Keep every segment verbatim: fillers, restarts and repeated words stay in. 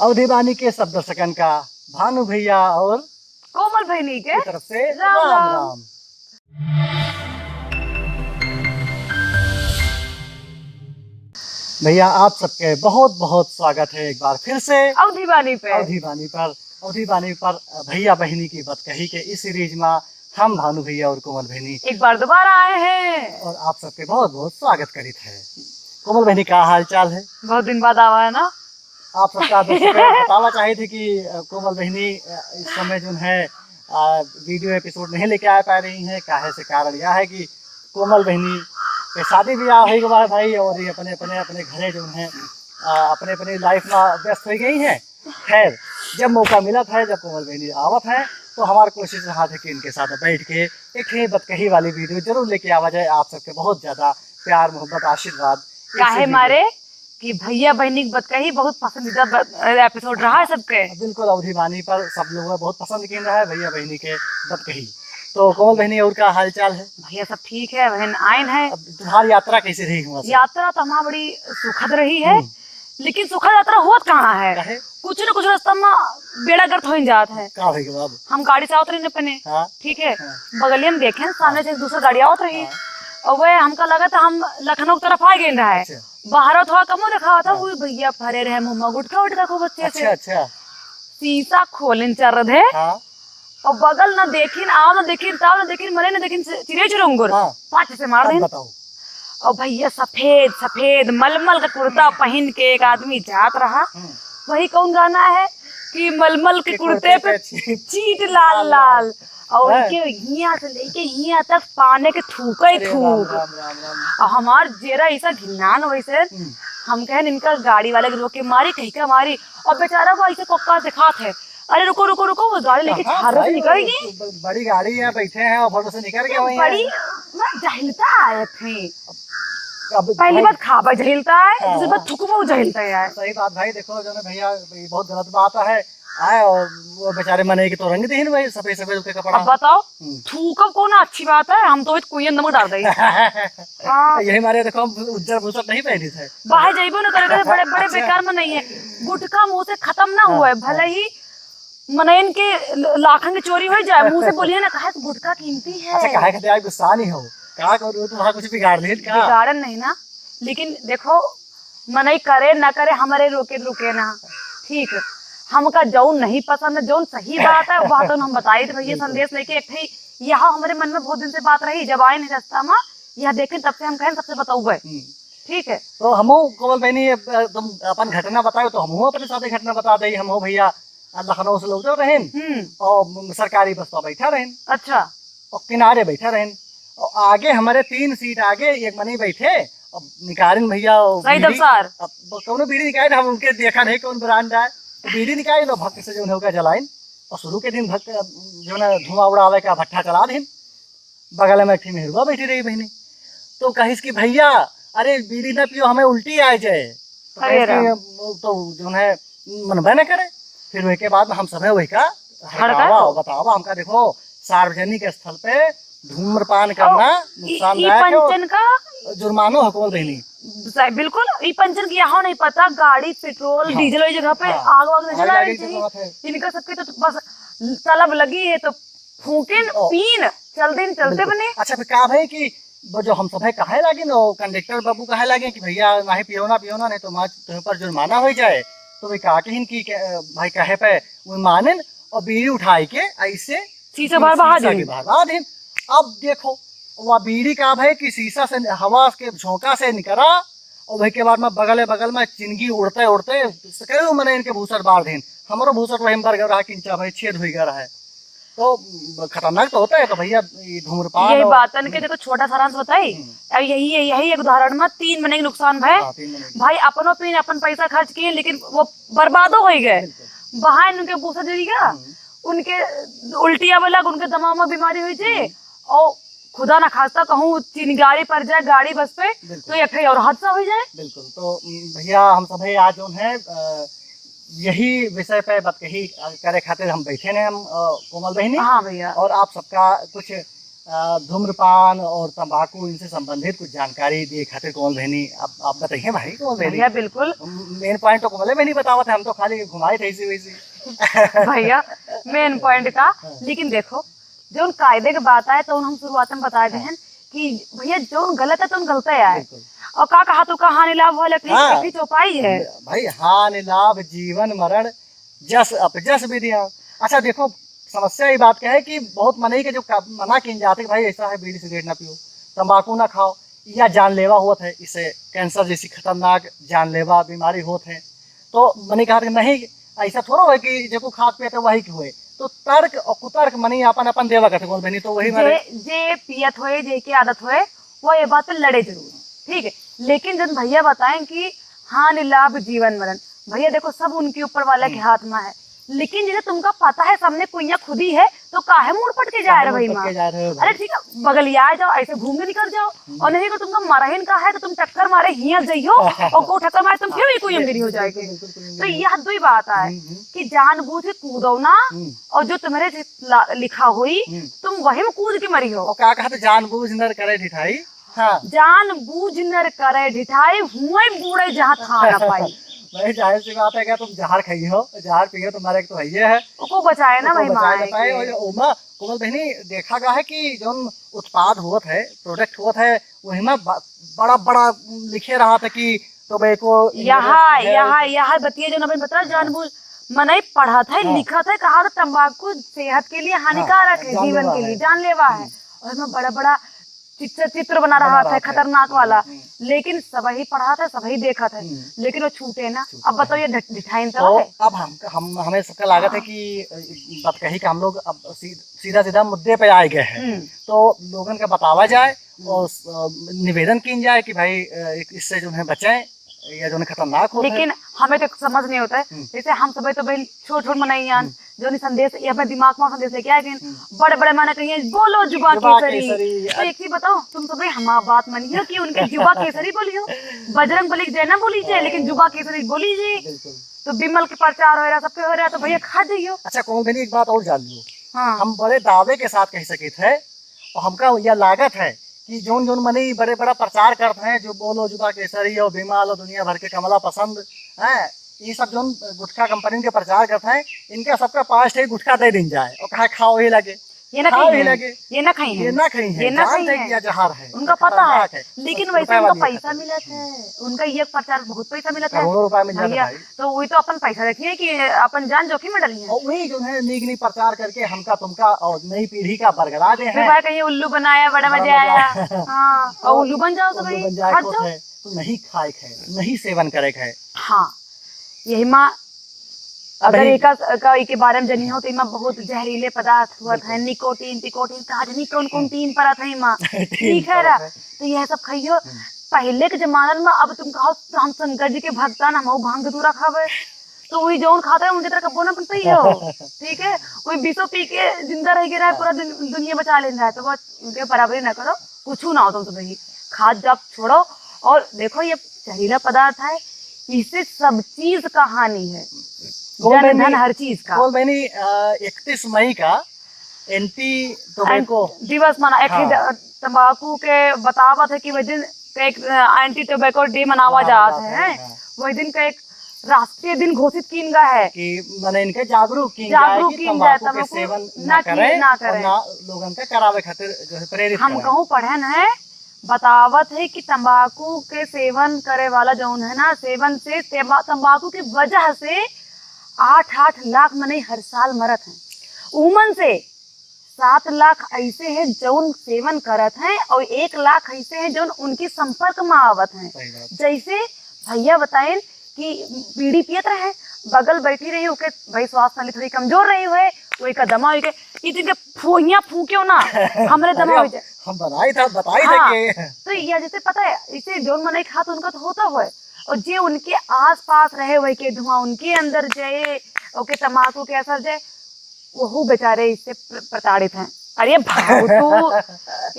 अवधी बानी के सब दर्शकन का भानु भैया और कोमल बहिनी के की तरफ से राम राम राम। राम। भैया, आप सबके बहुत बहुत स्वागत है एक बार फिर से अवधी बानी पे। अवधी बानी पर, अवधी बानी पर भैया बहिनी की बतकही के इस सीरीज में हम भानु भैया और कोमल बहिनी एक बार दोबारा आए हैं। और आप सबके बहुत बहुत स्वागत करित है। कोमल बहिनी, का हाल चाल है? बहुत दिन बाद आवा है ना। आप सबका दर्शक बतावा चाहे थे कि, अ, कोमल बहिनी, अ, इस समय जो है, अ, वीडियो एपिसोड नहीं लेके आ पा रही हैं, काहे से कारण यह है कि कोमल बहिनी के शादी ब्याह हो गवा है भाई, और ये अपने, अपने, अपने घरे जो है, अ, अपने, अपने लाइफ में व्यस्त हो गई हैं। खैर, जब मौका मिला था, जब कोमल बहिनी आवत है, तो हमार कोशिश रहा था कि इनके साथ बैठ के एक ठे बतकही वाली वीडियो जरूर लेके आवा जाए। आप सबके बहुत ज्यादा प्यार, मोहब्बत, आशीर्वाद इसी काहे वीडियो मारे कि भैया बहिनी के बतकही बहुत पसंदीदा ब-, एपिसोड रहा है सबके। बिल्कुल, अवधी बानी पर सब लोग बहुत पसंद किन रहा है भैया बहिनी के बतकही। तो कोमल बहिनी, और का हाल चाल है? भैया सब ठीक है, बहन आइन है। अब तुम्हारी यात्रा कैसी रही हुआ से? यात्रा तो हमारी बड़ी सुखद रही है, हम्म। लेकिन सुखद यात्रा होत कहाँ है? काहे? कुछ न कुछ रास्ता में बेड़ा गर्त हो जात है। का हो गया बाबू? हम गाड़ी से आवत रही अपने, हाँ। ठीक है, हाँ। बगलिया में देखे, सामने हाँ। से एक दूसरा गाड़ी आवत रही, हाँ। और वह हमका लगा था हम लखनऊ की तरफ आ गए रहा है। अच्छा। बाहर थोड़ा कमो देखा था, हाँ। वो भैया भरे रहे मुंह में गुटखा उटखा खूब अच्छे से। अच्छा, अच्छा। शीशा खोलिन चर दे। हाँ। और बगल न देखिन, आव न देखिन, ताव न देखिन, मने न देखिन, चिड़ै चुरंगुर। हाँ। पाछ से मार अब देन। बताओ। और भैया सफेद सफेद मलमल का कुर्ता पहिन के एक आदमी जात रहा। हम्म। वही कौन गाना है कि मलमल के के कुर्ते कुर्ते पे पे चीट चीट लाल लाल लाल। लाल। और हैं? उनके हिया से लेके हिया तक पाने के थूके अरे राम, थूक। राम, राम, राम। और हमार जेरा ऐसा घिन्नान वैसे, हम्म। हम कहन इनका गाड़ी वाले के रोक के मारी, कहीं का मारी। और बेचारा वो ऐसे कोका दिखात है, "अरे रुको, रुको, रुको, वो गाड़ी लेके कहाँ झाड़ू से भाई, निकल वो गई।" ब-, बड़ी गाड़ी है, बैठे हैं और भरोसे निकल गए तो वहीं बड़ी, हैं। मैं जहिलता आए थे। अब पहली भाई बात खाबा जहिलता है, हाँ। दूसरी बात थुकबो जहिलता है यार। सही बात भाई, देखो जो ना भैया, ये बहुत गलत बात है। आए और वो बेचारे मने के तो रंग देहिन भाई, सफेद सफेद के कपड़ा। अब बताओ, हम्म। थूकब कौन अच्छी बात है, हम तो कुइयन नमक डाल देई। हाँ। यही मारे देखो हम उज्जर भूसट नहीं पहनी थे। बाहर जाइबो ना करे, करे बड़े, बड़े अच्छा। बेकार में नहीं है। गुटखा मुंह से खत्म ना हाँ, हुआ है, भले हाँ। ही मनइन के ल-, लाखन के चोरी हो जाए, मुंह से बोलिए ना, "काहे गुटखा कीमती है?" अच्छा, काहे खातिर आज गुस्सा नहीं हो? का करूँ, तुम्हारा कुछ बिगाड़ लेन का? बिगाड़न नहीं ना, लेकिन देखो, मनई करे ना करे, हमारे रोके रुके ना, ठीक। हमका जौन नहीं पसंद, जौन सही बात है, वह तो हम बताई थे भैया, बिल्कुल। संदेश लेके एक ठे, यह हमारे मन में बहुत दिन से बात रही, जब आए नहीं रास्ता में, यह देखें तब से हम कहें सबसे बताऊबे। हम्म। ठीक है। तो हमहू कोमल बहिनी, अ, तुम अपन घटना बताओ, तो हमहू अपने साथे घटना बता दे। हमहू भैया, अ, लखनऊ से लौटे रहन हम्म। और सरकारी बस पर बैठा रहन। अच्छा। और किनारे बैठा रहन और आगे हमारे तीन सीट आगे एक मनई बैठे और निकारिन भैया और सही बीड़ी, दरसार। अब कौनो बीड़ी निकारिन, हम उनके देखा नहीं कौन ब्रांड है, तो बीड़ी निकारिन और भक्त से जो है ओका जलाइन और शुरू के दिन भक्त जो है धुआं उड़ावे का भट्ठा चला दिन। बगल में एक ठे मेहरुआ बैठी रही बहिनी, तो कहिस कि, "भैया, अरे बीड़ी ना पियो, हमें उल्टी आ जाए।" तो अरे कहिस कि, राम। "वो तो जो है मनबे न करे।" फिर वही के बाद में हम सभे वही का हड़का? हड़कावा, बतावा हमका, देखो सार्वजनिक स्थल पे धूम्रपान ओ, करना ई, ई नुकसानदायक है और पंचन का जुर्मानो है कोमल बहिनी। सही, बिल्कुल, ई पंचन की यहाँ नहीं पता, गाड़ी पेट्रोल हाँ। डीजल वाली जगह पे हाँ। आग वाग नहीं आग जलानी लगे चाहिए। तो बात है। इनका सबके तो बस तलब लगी है तो फूकिन, ओ। पीन, चल दिन चलते बिल्कुल। बने। अच्छा, फिर का भाई कि वो जो हम सभे कहे लागे न, वो कंडक्टर बाबू कहे लागे कि भैया, नाही पियो ना, पियो ना, नहीं तो मार तुम्हें पर जुर्माना हो जाए। तो वे का कहिन कि के-, भाई कहे पे वो मानेन और बीड़ी उठाई के ऐसे शीशा बाहर बहा शीशा देन। के बाहर बहा देन। अब देखो, वो बीड़ी का भाई कि शीशा से, हवा के झोंका से निकला और वही के बाद में बगल, बगल में चिनगी उड़ते, उड़ते कई मने इनके भूसट बार देन। हमरो भूसट वही में बर गया रहा, किंचा भाई छेद हुई गया रहा है। तो खतरनाक तो होता है, तो भैया, ये धूम्रपान यही और बातन के देखो, छोटा सारांश बताई। हम्म। अब यही, यही, यही एक उदाहरण में तीन मने के नुकसान भय। हाँ, तीन मने के। भाई, अपनो पीन, अपन पैसा खर्च किए, लेकिन वो बर्बादो हो गए। बिल्कुल। बहान उनके भूसा देगा, हम्म। उनके उल्टी आवे लग, उनके दिमाग में बीमारी हुई थी, हम्म। और खुदा ना खास्ता कहूँ चिंगारी पड़ जाए गाड़ी बस पे, बिल्कुल। तो ये फिर और हादसा हो जाए। बिल्कुल। तो, उम, भैया, हम सभी आज जो है, अ, यही विषय पे बात कही, अ, करे खातिर हम बैठे हैं हम, अ, कोमल बहिनी। हाँ भैया। और आप सबका कुछ, अ, अ, धूम्रपान और तंबाकू, इनसे संबंधित कुछ जानकारी दिए खातिर कोमल बहनी, आप, आप बताइए भाई, कोमल बहनी। भैया, बिल्कुल। मेन पॉइंट तो कोमल बहनी बतावत है, हम तो खाली घुमाए थे इसी वैसी। भैया, मेन पॉइंट का, हाँ। लेकिन देखो, जौन कायदे के बात आए, तो हम शुरुआत में बता दे हाँ। हैं कि भैया, जौन गलत है, तो गलत है। बिल्कुल। और का कहा, तो का हानि लाभ हो, लेकिन हाँ। एक ही चौपाई है। भाई, हानि लाभ, जीवन मरण, जस अपजस विधियाँ। अच्छा, देखो, समस्या ये बात का है कि बहुत मनई के जो का-, मना कीन जात है कि भाई, ऐसा है, बीड़ी सिगरेट ना पियो, तंबाकू ना खाओ, या जानलेवा होत है, इससे कैंसर जैसी खतरनाक जानलेवा बीमारी होत है। तो मनई कहा कि नहीं, ऐसा थोड़ा होए कि जेको खात पियत है वही के होए। तो तर्क और कुतर्क मनई अपन अपन देवा करते, कोमल बहनी, तो वही मारे जे, जे पियत होए, जे के आदत होए, वो ये बात पे लड़े जरूर, ठीक है। लेकिन जब भैया बताएं कि हानि लाभ जीवन मरण, भैया देखो, सब उनके ऊपर वाला के हम्म। हाथ में है, लेकिन जैसे तुमका पता है सामने कुइया खुदी है, तो काहे मुड़ पट के जा रहे हो भाई माँ? अरे ठीक है, बगलिया जाओ, ऐसे घूम के निकल जाओ, हम्म। और नहीं तो तुमका मरहिन का है तो तुम टक्कर मारे हिया जाइयो और को टक्कर मारे तुम फिर भी कुइया गिरी हो जाएगी। बिल्कुल, बिल्कुल, बिल्कुल। तो यह दो ही बात है हम्म, हम्म। कि जानबूझ के कूदो ना, हम्म। और जो तुम्हारे ला-, लिखा हुई, हम्म। तुम वही में कूद के मरी हो। और का कहते, जानबूझ नर करे ढिठाई। हाँ। जानबूझ नर करे ढिठाई, हुए बूड़े जहाँ थाह न पाई। भाई, जाहिर सी बात है, अगर तुम जहर खाई हो, जहर पियो, तुम्हारे एक तो है ये है। ओको बचाए ना ओको भाई बचाए माए ना पाए। के। और ओमा, कोमल बहनी, देखा गया है कि जौन उत्पाद होत है, प्रोडक्ट होत है, वही में ब-, बड़ा बड़ा लिखे रहा था कि tobacco, यहाँ, injurious to health। यहाँ, यहाँ बतिया जो ना भाई बता, जानबूझ मनई पढ़त है, हाँ। लिखत है, कहा तो तंबाकू सेहत के लिए हानिकारक हाँ, है, जीवन जानलेवा के लिए, है। जानलेवा है। हम्म। और इसमें बड़ा बड़ा चित्र, चित्र बना बना रहा था, रहा था। खतरनाक वाला। हम्म, हम्म। लेकिन सबही पढ़त है, सबही देखत है, हम्म। लेकिन वो छूटे ना। छूटे अब बताओ, ना। ये ढिठ-, ढिठाइन तो तो है। अब हम, हम, हमें सबका लागत है हाँ। कि, अ, बात कही कि हम लोग अब सी-, सीधा सीधा मुद्दे पे आए गए हैं। हम्म। तो लोगन का बतावा जाए हम्म। और, अ, निवेदन कीन जाए कि भाई, अ, एक इससे जो है बचें, या जो है खतरनाक होत है। लेकिन हमें तो समझ नहीं होता है, हम्म। जैसे हम सब तो भाई छोट छोट मनई आन, हम्म। जो नहीं संदेश, ये अपने दिमाग में संदेश लेके आ गए। हम्म। बड़े बड़े माने कहिए, "बोलो जुबा जुबा केसरी।" केसरी। तो एक चीज बताओ, तुम सब भाई हमारा बात मानियो कि उनके जुबा केसरी बोलियो, बजरंग बली के जय ना बोली जाए, हाँ। लेकिन जुबा केसरी बोली जाए। बिल्कुल। तो विमल के प्रचार हो रहा, सबके हो रहा, तो भैया खा जाइयो। अच्छा, कोमल बहनी, एक बात और जान लियो। हाँ। हम बड़े दावे के साथ कह सकित है, और हमका यह लागत है कि जौन जौन मनई बड़े बड़ा प्रचार करत हैं, जो बोलो जुबा केसरी और विमल और दुनिया भर के कमला पसंद हैं, ये सब जौन गुटखा कंपनी के प्रचार करत हैं, इनका सबका पाँच ठे गुटखा दे दीन जाए और कहा, "खाओ ही लगे, ये ना खाओ खाई ही हैं, लगे।" ये ना खाई ये हैं, ना खाई हैं, ये ना जानते खाई हैं कि हैं। यह जहर है, उनका पता है, खतरनाक है, लेकिन बस वैसे रुपया उनका वाली पैसा खातिर। मिलत है, उनका ये प्रचार बहुत पैसा मिलत है। करोड़ों रुपया मिल जाता भैया, भाई। तो वही तो अपन पैसा रखिए कि अपन जान जोखिम में डालिए। और वही जो है नीक नीक प्रचार करके हमका तुमका और नई पीढ़ी का बरगला दे फिर हैं। भाई कहीं उल्लू बनाया, बड़ा बड़ा मजा मजा आया। आया। हाँ, और और उल्लू बन जाओ तो उल्लू भाई, बन जाए हट को जाओ। है, तो नहीं खाए खाए, नहीं सेवन करे खाए। हाँ, यही माँ, अगर अभी एका, का, एके बारे में जनी हो तो इमा बहुत जहरीले पदार्थ हुआ था, बिल्कुल। निकोटीन, टिकोटीन, कहा जानी कौन कौन हम्म। टीन पड़ा था इमा। टीन ठीक है पड़ा रा? था। तो यह सब खाइयो। हम्म। पहले के जमाना में, अब तुम कहो तो हम शंकर जी के भक्तान, हम भांग धतूरा खावे, तो वही जौन खाता है उनके तरह कब्बो ना बनते ही हो। ठीक है, वही बीसो पी के जिंदा रह गया है, हाँ। पूरा दुन-, दुनिया बचा लेना है, तो बस उनके बराबरी ना करो, कुछ ना हो तुम सब ही खाद जाप छोड़ो। और देखो, ये जहरीला पदार्थ है, इससे सब चीज का हानि है, कोमल जन बहनी, धन हर चीज का। कोमल बहनी, अ, इकतीस मई का एंटी टोबैको एंट-, दिवस मना, एक हाँ। द-, तंबाकू के बतावत है कि वह दिन एक, अ, एंटी टोबैको डे मनावा मनावा जात जात है, है, हाँ। वह दिन का एक राष्ट्रीय दिन घोषित कीन गया है। कि माने इनके जागरूक कीन जाए जागरूक कि कीन जाए, तंबाकू के तंबाकू सेवन ना ना किए, करें ना और करें। ना लोगन के करावे खातिर जो है प्रेरित हम करें। कहूँ पढ़न है, बतावत है कि तंबाकू के सेवन करे वाला जौन है ना, सेवन से तेमा-, तंबाकू के वजह से आठ आठ लाख मनई हर साल मरत हैं। उमन से सात लाख ऐसे हैं जौन सेवन करत हैं और एक लाख ऐसे हैं जौन उनके संपर्क में आवत हैं। सही बात। जैसे भैया बताएं कि बीड़ी पियत रहे, बगल बैठी रही, ओके भाई श्वास नली थोड़ी कमजोर रही हुए, वो एक दमा हुई के, "ई दिन के फुहिया फूक्यो ना, हमरे दमा अरे, हो जाए।" हम बनाई था, बताई था हाँ, कि तो यह जैसे पता है, इसे जौन मनई खात उनका तो होता हुए, और जे उनके आसपास रहे, वही के धुआं उनके अंदर जाए, ओके तंबाकू के असर जाए, वहू बेचारे इससे प्र-, प्रताड़ित हैं। अरे भागो तू,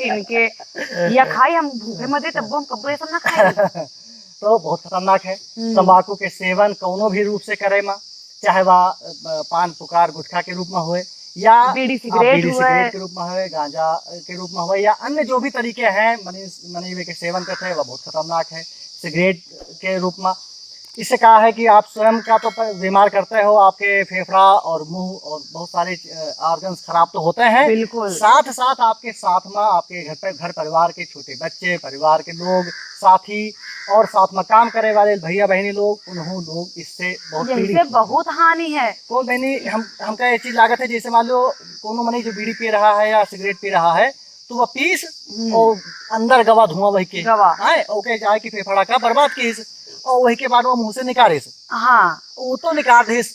इनके या खाई हम भूखे मरे, तब हम कब्बो ये सब ना खाई। तो बहुत खतरनाक है। हम्म। तंबाकू के सेवन कौनो भी रूप से करे मा, चाहे वह, अ, पान पुकार गुटखा के रूप में होए, या बीड़ी, आप सिगरेट बीड़ी, हुए। सिगरेट के रूप में हुए, गांजा के रूप में हुए, या अन्य जो भी तरीके हैं मनी, मनी वे के सेवन करते हैं, वह बहुत खतरनाक है। सिगरेट के रूप में इससे कहा है कि आप स्वयं का तो प-, बीमार करते हो, आपके फेफड़ा और मुंह और बहुत सारे, अ, ऑर्गन्स खराब तो होते हैं। बिल्कुल। साथ साथ आपके साथ में, आपके घर पे, घर परिवार के छोटे बच्चे, परिवार के लोग, साथी और साथ में काम करे वाले भैया बहनी लोग, उन्हों लोग इससे बहुत यही पीड़ित से होते हैं। बहुत हानि है। कौन बहनी, हम, हमका ये चीज लागत है, जैसे मान लो कोनो मने जो बीड़ी पी रहा है या सिगरेट पी रहा है, तो वह पीस हम्म। और अंदर गवा धुआं वही के गवा। आए, ओके, जाए कि फेफड़ा का बर्बाद कीस, और वही के बाद वो मुंह से निकालिस। हाँ। वो तो निकाल दिस,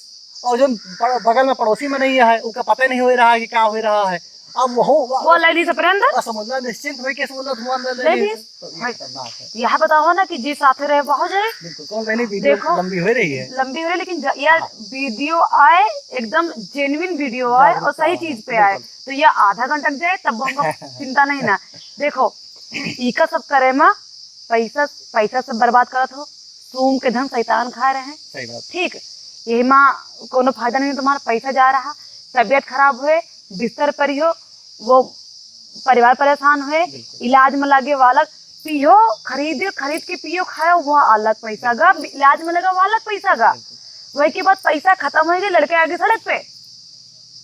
और जो ब-, बगल में पड़ोसी में नहीं है, उनका पता नहीं हो रहा है कि क्या हो रहा है। अब वो, वो ले ली सपरे अंदर। बस समझ ला, निश्चिंत होई के समझ ला, धुआं अंदर ले ले ली। ली। तो ये भाई, खतरनाक है। यह बताओ ना कि जी साथे रहे, बहुत जाए। बिल्कुल, कौन बहनी, वीडियो देखो, लंबी हो रही है। लंबी हो रही है, लेकिन ज-, यार, हाँ। वीडियो आए, एकदम जेन्युइन वीडियो आए जागरूकता और सही आए, चीज पे आए। बिल्कुल। तो ये आधा घंटा जाए, तब हमको चिंता नहीं ना। देखो, इका सब करे मा पैसा, पैसा सब बर्बाद करत हो, सूंघ के धन शैतान खाए रहे। सही बात। ठीक, यही मा कोनो फायदा नहीं, तुम्हारा पैसा जा रहा, तबीयत खराब हुए, बिस्तर पर ही हो, वो परिवार परेशान हुए, बिल्कुल। इलाज में लागे वालक पियो, खरीदे, खरीद के पियो, खायो, वो अलग पैसा गा, इलाज में लगा, वो अलग पैसा गा। बिल्कुल। वही के बाद पैसा खत्म हो गए, लड़के आगे सड़क पे।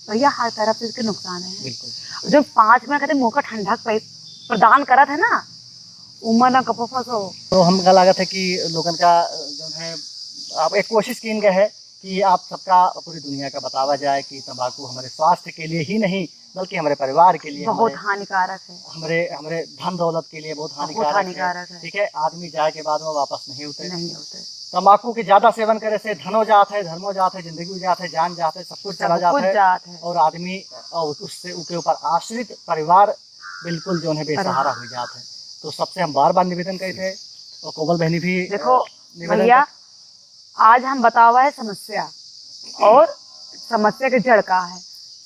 भैया, हर तरफ से इसके नुकसान है। बिल्कुल। जब पाँच मिनट खातिर मौका ठंडा पे प्रदान करत है ना, उमर ना कपो फंसो। तो हमका लागत है कि लोगन का, अ, जो है, आप एक कोशिश कीन गए है कि आप सबका, पूरी दुनिया का बतावा जाए कि तंबाकू हमारे स्वास्थ्य के लिए ही नहीं, बल्कि हमारे परिवार के लिए, बहुत हमारे, हानिकारक है। हमारे, हमारे धन दौलत के लिए बहुत बहुत हानिकारक है। हानिकारक है। ठीक है, आदमी जाए के बाद में वापस नहीं होते। नहीं होते। तंबाकू के ज्यादा सेवन करे से धनो जात है, धर्मो जात है, जिंदगी जात है, जान जात है, सब कुछ सब चला जात कुछ है। जात है। और आदमी, और उससे, उनके ऊपर आश्रित परिवार बिल्कुल जो है बेसहारा परेशान। हो जात है। तो सबसे हम बार बार निवेदन करते हैं, और कोमल बहनी भी, देखो अ, निवेदन भैया, कर- आज हम बतावा है समस्या और समस्या के जड़ का है।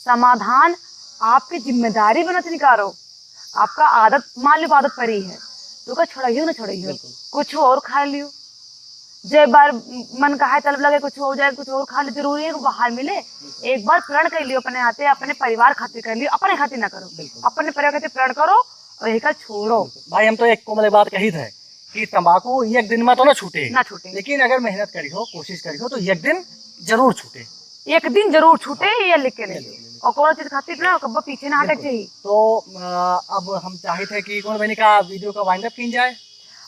समाधान आपकी जिम्मेदारी बनत निकारो। आपका आदत, मान लो आदत परी है, तो का छोड़ाइयो ना छोड़ाइयो, बिल्कुल। कुछ और खा लियो। जे बार मन कहा है, तलब लगे, कुछ हो जाए, कुछ और खा ले, जरूरी है कि बाहर मिले। बिल्कुल। एक बार प्रण कर लियो अपने हाथे, अपने परिवार खातिर कर लियो, अपने खातिर ना करो, बिल्कुल। अपने परिवार खातिर प्रण करो और यही का छोड़ो। बिल्कुल। भाई, हम तो एक कोमल बात कही थे कि तंबाकू एक दिन में तो ना छूटे, ना छूटे। लेकिन अगर मेहनत करी हो, कोशिश करी हो, तो एक दिन जरूर छूटे। एक दिन जरूर छूटे, हाँ। ये लिख के ले। बिल्कुल, बिल्कुल। और कोनो चीज खातिर ना कब्बो पीछे ना हटे बिल्कुल। चाहिए। तो, अ, अब हम चाहित है कि कोमल बहनी का वीडियो का wind up कीन जाए।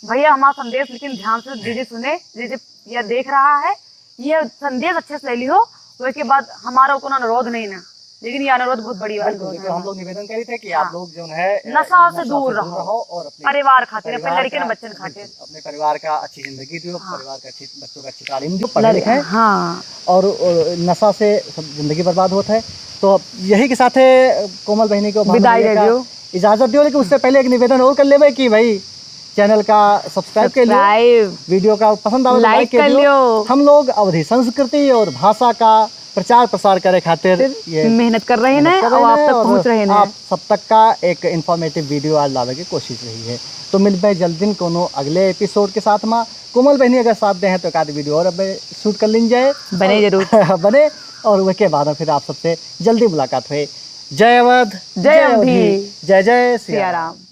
भैया, हमारा संदेश लेकिन ध्यान से दीदी सुने, दीदी या देख रहा है, ये संदेश अच्छे से ले लियो, तो इसके बाद हमारा कोनो अनुरोध नहीं ना, लेकिन ये अनुरोध बहुत बड़ी बात बिल्कुल, है। बिल्कुल, हम लोग निवेदन करी थे कि हाँ। आप लोग जो है, अ, नशा से नशा दूर से दूर रहो। रहो और अपने परिवार खातिर, अपने परिवार लड़के का, बच्चन खातिर। बिल्कुल, अपने परिवार का अच्छी जिंदगी दियो, हाँ। परिवार का अच्छी, बच्चों का अच्छी तालीम दियो, पढ़े लड़-, लिखे। हाँ। और, अ, नशा से सब जिंदगी बर्बाद होत है। तो यही के साथे कोमल बहनी को विदाई दे दियो। इजाजत दियो, लेकिन उससे पहले एक निवेदन और कर लेबे कि भाई, चैनल का सब्सक्राइब कर लियो, सब्सक्राइब। वीडियो का पसंद आवे तो लाइक लाइक कर कर लियो। लियो। हम लोग अवधी संस्कृति और भाषा का प्रचार प्रसार करे खातिर फिर ये मेहनत कर रहे हैं मेहनत कर और रहे आप हैं तक और पहुंच रहे हैं। आप सब तक का एक इन्फॉर्मेटिव वीडियो आज लावे की कोशिश रही है। तो मिलबे जल्द दिन कोनो अगले एपिसोड के साथ मा। कोमल बहनी अगर साथ दे हैं तो एक आध वीडियो और अब शूट कर लीन जाए। बने और जरूर। बने, और उसके बाद फिर आप सबसे जल्दी मुलाकात हुई। जय अवध, जय जय अवधी, अवधी। जय जय सिया सिया राम। राम।